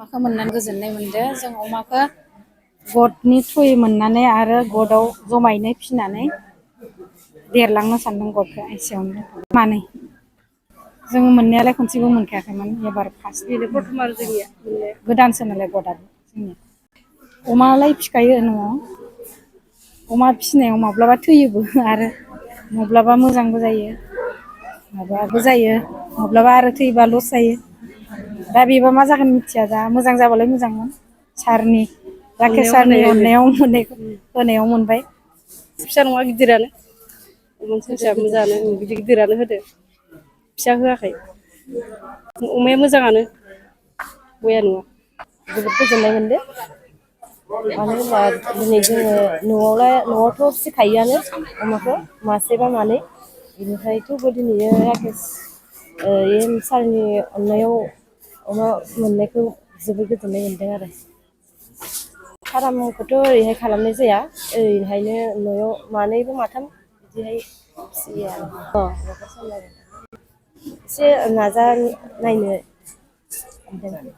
अमाखौ मोननानै गोजोननाय मोनदों जों अमाखौ गथनि थ्रुयै मोननानै आरो गथआव जमायैनो फिसिनानै देरलांनो सानदों गथखौ एसेयावनो मानै जोङो मोननायालाय खनसेबो मोनखायाखैमोन एबार फार्स्ट गोदानसो नालाय गथआ जोंनिया अमालाय फिखायो न'आव अमा फिसिनायाव माब्लाबा थैयोबो आरो माब्लाबा मोजांबो जायो माबाबो जायो माब्लाबा आरो थैबा लस जायो दा बेबा मा जागोन मिथिया दा मोजां जाबालाय मोजांमोन सारनि राकेश सारनि अननायाव होनायाव मोनबाय फिसा नङा गिदिरानो मोजां मोजाङानो गिदिर गिदिरानो होदो फिसा होआखै अमाया मोजाङानो बया नङा जोबोद गोजोननाय मोनदों मानो होनबा दिनै जोङो न'आवथ' फिसिखायोआनो अमाखौ मासेबा मानै बेनिफ्राय थेवबो दिनैयो राकेश सारनि अननायाव अमा मोननायखौ जोबोद गोजोननाय मोन्दों आरो फारामखौथ' ओरैहाय खालामनाय जाया ओरैहायनो न'आव मानैबो माथाम बिदिहाय फिसियो आरो न'खर सामलायनो एसे नाजा नायनो सानदों